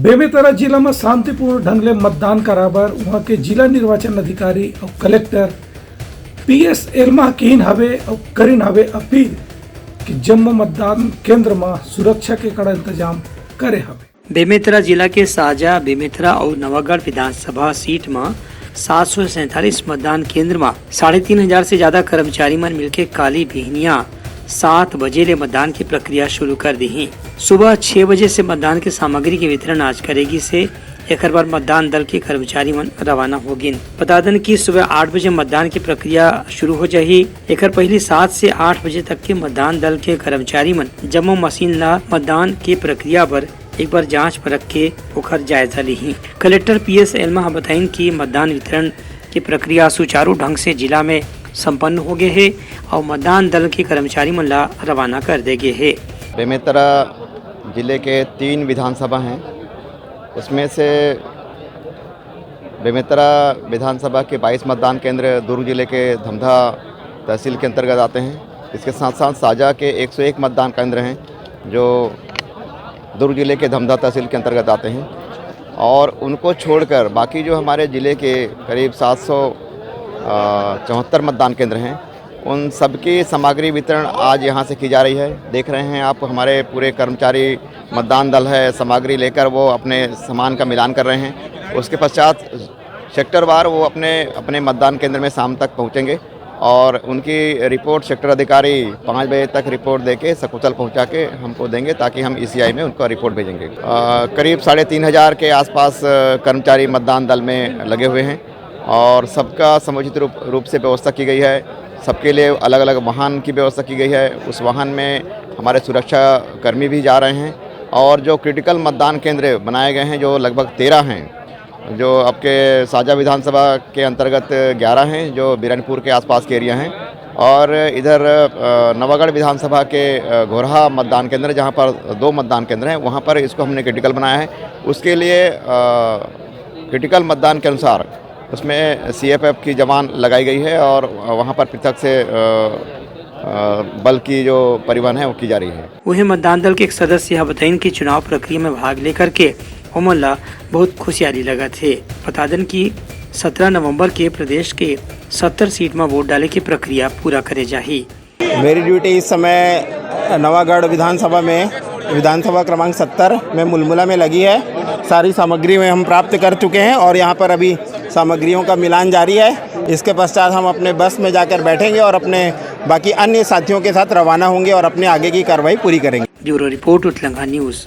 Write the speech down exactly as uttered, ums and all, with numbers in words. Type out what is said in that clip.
बेमेतरा जिला म शांतिपूर्ण ढंग ले मतदान कराबर उहां के जिला निर्वाचन अधिकारी अउ कलेक्टर पीएस एल्मा किहिन हवे अउ करिन हवे अपील कि जम्मो मतदान केंद्र म सुरक्षा के कड़ा इंतजाम करे हवे। बेमेतरा जिला के साजा, बेमेतरा अउ नवागढ़ विधानसभा सीट म सात सौ सैंतालीस मतदान केंद्र म साढ़े तीन हजार से ज्यादा कर्मचारी मन मिलके काली बिहनिया सात बजे ले मतदान की प्रक्रिया शुरू कर दी। सुबह छह बजे से मतदान के सामग्री के वितरण आज करेगी से एकर बर मतदान दल के कर्मचारी मन रवाना हो गिन। बता दन कि सुबह आठ बजे मतदान की प्रक्रिया शुरू हो जाही। एकर पहली सात से आठ बजे तक के मतदान दल के कर्मचारी मन जम्मो मशीन ला मतदान के प्रक्रिया बर एक बार जांच परख के ओकर जायजा लीही। कलेक्टर पीएस एल्मा ह बताइन कि मतदान वितरण के प्रक्रिया सुचारू ढंग से जिला में संपन्न हो गए हे अउ मतदान दल के कर्मचारी मन ला रवाना कर दे गए हे। बेमेतरा जिले के तीन विधानसभा हैं, उसमें से बेमेतरा विधानसभा के बाईस मतदान केंद्र दुर्ग जिले के धमधा तहसील के अंतर्गत आते हैं। इसके साथ साथ साजा के एक सौ एक मतदान केंद्र हैं जो दुर्ग जिले के धमधा तहसील के अंतर्गत आते हैं, और उनको छोड़कर बाकी जो हमारे जिले के करीब सात सौ चौहत्तर मतदान केंद्र हैं, उन सबकी सामग्री वितरण आज यहाँ से की जा रही है। देख रहे हैं आप, हमारे पूरे कर्मचारी मतदान दल है, सामग्री लेकर वो अपने सामान का मिलान कर रहे हैं। उसके पश्चात सेक्टर वार वो अपने अपने मतदान केंद्र में शाम तक पहुँचेंगे और उनकी रिपोर्ट सेक्टर अधिकारी पाँच बजे तक रिपोर्ट देके सकुशल पहुँचा के हमको देंगे, ताकि हम ईसीआई में उनका रिपोर्ट भेजेंगे। अ, करीब साढ़े तीन हज़ार के आसपास, अ, कर्मचारी मतदान दल में लगे हुए हैं और सबका समुचित रूप रूप से व्यवस्था की गई है। सबके लिए अलग-अलग वाहन की व्यवस्था की गई है। उस वाहन में हमारे सुरक्षा कर्मी भी जा रहे हैं और जो क्रिटिकल मतदान केंद्र बनाए गए हैं, जो लगभग तेरह हैं, जो आपके साजा विधानसभा के अंतर्गत ग्यारह हैं, जो बिरनपुर के आसपास के एरिया हैं, और इधर, अ, नवागढ़ विधानसभा के, अ, घोरहा मतदान केंद्र, जहाँ पर दो मतदान केंद्र हैं, वहाँ पर इसको हमने क्रिटिकल बनाया है। उसके लिए, अ, क्रिटिकल मतदान के अनुसार उसमें सीएफएफ की जवान लगाई गई है और वहाँ पर पृथक से, अ, अ, बल की जो परिवहन है, वो की जा रही है। उहे मतदान दल के एक सदस्य ह बताइन कि चुनाव प्रक्रिया में भाग लेकर के ओमन ला बहुत खुशियारी लगत हे। बता देन कि सत्रह नवंबर के प्रदेश के सत्तर सीट म वोट डाले के प्रक्रिया पूरा करे जाही। मेरी ड्यूटी इस समय नवागढ़ विधानसभा में, विधानसभा क्रमांक सत्तर में मुलमुला में लगी है। सारी सामग्री में हम प्राप्त कर चुके हैं और यहाँ पर अभी सामग्रियों का मिलान जारी है। इसके पश्चात हम अपने बस में जाकर बैठेंगे और अपने बाकी अन्य साथियों के साथ रवाना होंगे और अपने आगे की कार्रवाई पूरी करेंगे। ब्यूरो रिपोर्ट, उतलंगा न्यूज़।